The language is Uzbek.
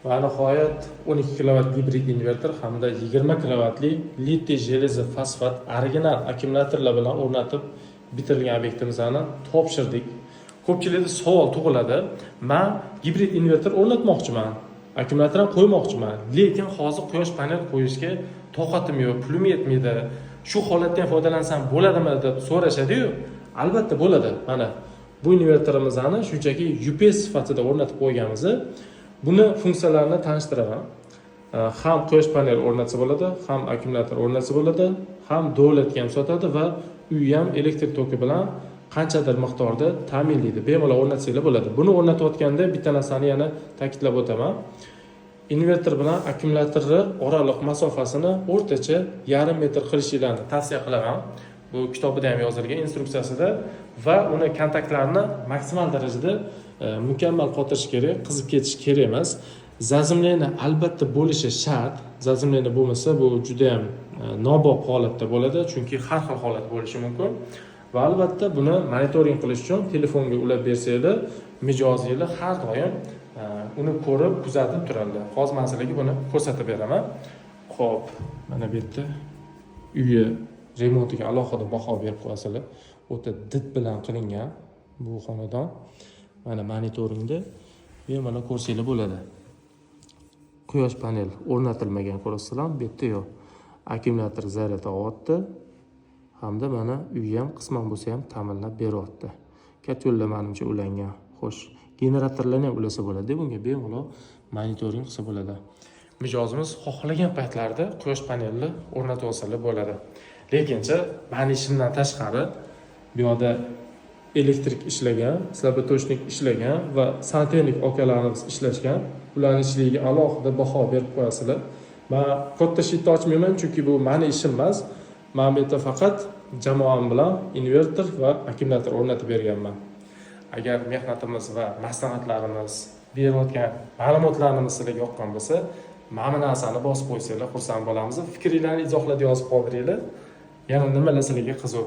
Va nihoyat, 12 kilovat gibrid invertor hamda 20 kilovatli litiy железо fosfat original akkumulyatorlar bilan o'rnatib bitirilgan obyektimizni topshirdik. Ko'pchilikda savol tug'iladi: man gibrid invertor o'rnatmoqchiman, akkumulyator ham qo'ymoqchiman, lekin hozir quyosh panel qo'yishga toqatim yo'q, pulim yetmaydi, shu holatda ham foydalansam bo'ladimi, deb so'rashadiyu. Albatta bo'ladi. Mana bu invertorimizni shunchaki UPS sifatida o'rnatib qo'yganmiz. Buni funksiyalarini tanishtiraman. Ham quyosh panel o'rnatsa bo'ladi, ham akkumulyator o'rnatsa bo'ladi, ham davlatga ham sotadi va uy ham elektr toki bilan qanchadir miqdorda ta'minlaydi. Bemalol o'rnatsanglar bo'ladi. Buni o'rnatayotganda bitta narsani yana ta'kidlab o'taman: invertor bilan akkumulyatorni oraliq masofasini o'rtacha yarim metr qilishinglarni tavsiya qilaman. Bu kitobida ham yozilgan, instruksiyasida. Va uni kontaktlarini maksimal darajada mukammal qotirish kerak, qizib ketishi kerak emas. Заземление albatta bo'lishi shart. Заземление bo'lmasa, bu judayam nobop holatda bo'ladi, chunki har xil holat bo'lishi mumkin. Va albatta buni monitoring qilish uchun telefonga ulab bersanglar, mijozinglar har doim uni ko'rib, kuzatib turadilar. Hozir man sizlarga buni ko'rsatib beraman. Ho'p, mana bu yerda uyi remontiga alohida baho berib qo'yasizlar, o'ta did bilan qilingan bu xonadon. Mana monitoringda bemalol ko'rsanglar bo'ladi. Quyosh panel o'rnatilmagan, ko'rasizlar, bu yerda yo'q, akkumulyator zaryad olyapti hamda mana uyi ham qisman bo'lsa ham ta'minlab beryapti. Котёл lar manimcha ulangan. Xo'sh, generatorlarni ham ulasa bo'ladi bunga, bemalol monitoring qilsa bo'ladi. Mijozimiz xohlagan paytlarida quyosh panelni o'rnatib olsalar bo'ladi. Lekinchi mani ishimdan tashqari bu yoqda elektrik ishlagan, слаботочник ishlagan va santexnik akalarimiz ishlashgan. Ularni ishligiga alohida baho berib qo'yasizlar. Man katta щит ni ochmayman, chunki bu mani ishim emas. Man bu yerda faqat jamoam bilan invertor va akkumulyator o'rnatib berganman. Agar mehnatimiz va maslahatlarimiz, berayotgan ma'lumotlarimiz sizlarga yoqqan bo'lsa, mana bu narsani bosib qo'ysanglar, xursand bo'lamiz. Fikringlarni izohlarda yozib qoldiringlar. Yana nimalar sizlarga qiziq.